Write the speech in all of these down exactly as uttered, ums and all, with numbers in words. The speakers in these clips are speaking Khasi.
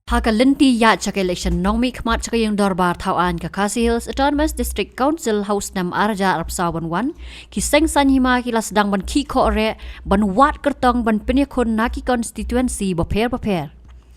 Ha ka lynti ïaid sha ka election nongmihkhmat sha ka ïing dorbar thaw aiñ ka Khasi Hills Autonomous District Council ha u snem ar hajar arphew saw ban wan, ki seng saiñ hima ki la sdang ban khih khohreh, ban wad kyrtong, ban pynïakhun na ki constituency bapher bapher.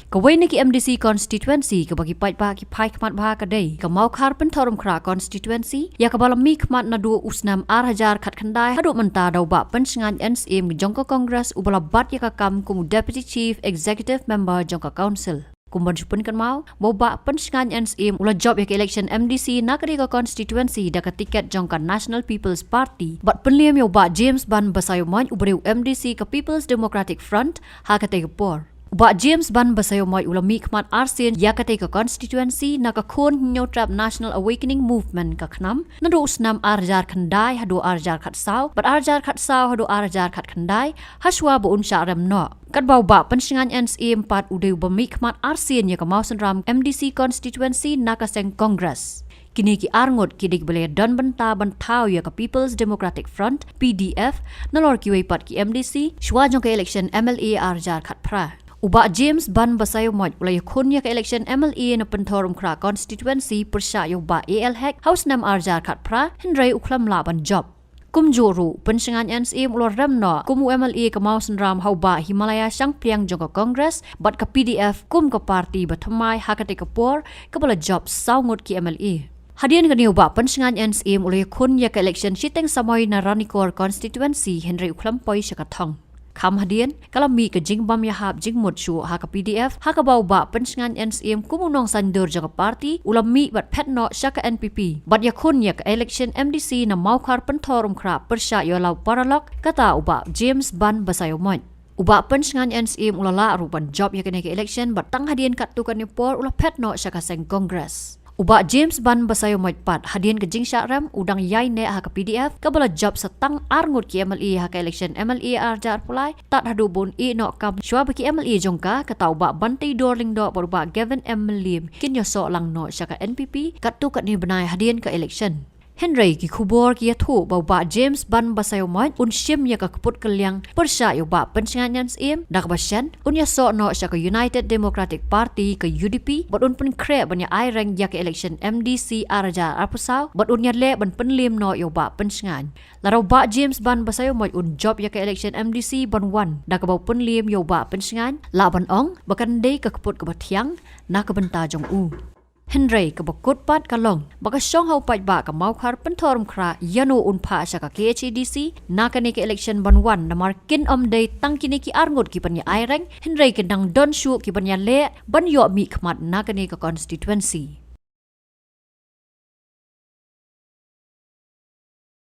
Kawei na ki M D C constituency kaba ki paidbah ki phai khmat bha ka dei ka Mawkhar Pynthorumkhrah constituency, ïa kaba la mihkhmat naduh u snem ar hajar khatkhyndai haduh mynta da u Bah Pynshngain N Syiem jong ka Congress, uba la bat ïa ka kam kum u Deputy Chief Executive Member jong ka Council. Kum ban shu pynkynmaw, ba u Bah Pynshngain N Syiem u la jop ïa ka election M D C na ka dei ka constituency da ka tiket jong ka National People's Party, bad pynliem ïa u Bah James Ban Basaiawmoit uba dei u M D C ka People's Democratic Front ha katei ka por. U Bah James Ban Basaiawmoit u la mihkhmat arsien ïa katei ka constituency na ka Khun Hynñiewtrep National Awakening Movement, ka KHNAM, naduh u snem ar hajar khyndai haduh ar hajar khatsaw, bad ar hajar khatsaw haduh ar hajar khatkhyndai, hashwa ba un shah rem noh. Katba u Bah Pynshngain N Syiem pat u dei uba mihkhmat arsien ïa ka Mawsynram M D C constituency na ka seng Congress. Kine ki arngut ki dei kiba la don bynta ban thaw ïa ka People's Democratic Front, P D F, nalor kiwei pat ki M D C shwa jong ka election M L A ar hajar khatphra. U Bah James Ban Basaiawmoit u la ïakhun ïa ka election M L A na Pynthorumkhrah constituency pyrshah ïa u Bah A L Hek ha u snem ar hajar khatphra, hynrei u khlem lah ban jop. Kumjuh ruh, Pynshngain N Syiem u la rem noh kum u M L A ka Mawsynram ha u Bah Himalaya Shangpliang jong ka Congress, bad ka P D F kum ka party bathymmai ha katei ka por, kaba la jop saw ngut ki M L A. Hadien kane u Bah Pynshngain N Syiem u la ïakhun ïa ka election shiteng samoi na Ranikor constituency, hynrei u khlem poi sha ka thong. Kham hadien, ka la mih ka jingbam ïahap jingmut shuh ha ka P D F, ha kaba u Bah Pynshngain N Syiem kum u nongsaiñdur jong ka party u la mih bad phet noh sha ka N P P, bad ïakhun ïa ka election M D C na Mawkhar Pynthorumkhrah pyrshah ïa u la u paralok, kata u Bah James Ban Basaiawmoit. U Bah Pynshngain N Syiem u la lah ruh ban jop ïa kane ka election, bad tang hadien katto katne por u la phet noh sha ka seng Congress. U Bah James Ban Basaiawmoit pat, hadien ka jingshah rem, u dang ïaineh ha ka P D F, kaba la jop sa tang arngut ki M L A ha ka election M L A ar hajar arphew lai, tad haduh ba un ïeh noh kam shwa ba ki M L A jong ka, kata u Bah Banteidor Lyngdoh bad u Bah Gavin M Mylliem, kin ïasoh lang noh sha ka N P P katto katne bnai hadien ka election. Hynrei ki khubor ki ïathuh ba u Bah James Ban Basaiawmoit un shim ïa ka kput kylliang pyrshah ïa u Bah Pynshngain N Syiem, da kaba shen un ïasoh noh sha ka United Democratic Party, ka U D P, bad un pynkhreh ban ïa aireng ïa ka election M D C ar hajar arphew saw, bad un ïaleh ban pynliem noh ïa u Bah Pynshngain. Lada u Bah James Ban Basaiawmoit un jop ïa ka election M D C ban wan da kaba u pynliem ïa u Bah Pynshngain, lah ban ong ba kan dei ka kput kaba thiang na ka bynta jong u. Hynrei kaba kut pat ka long ba ka shong ha u paidbah ka Mawkhar Pynthorumkhrah ïa no un phah sha ka K H A D C na kane ka election ban wan, namar kin ym dei tang kine ki arngut ki ban ïa aireng, hynrei kin dang don shuh ki ban ïaleh ban ïoh mihkhmat na kane ka constituency.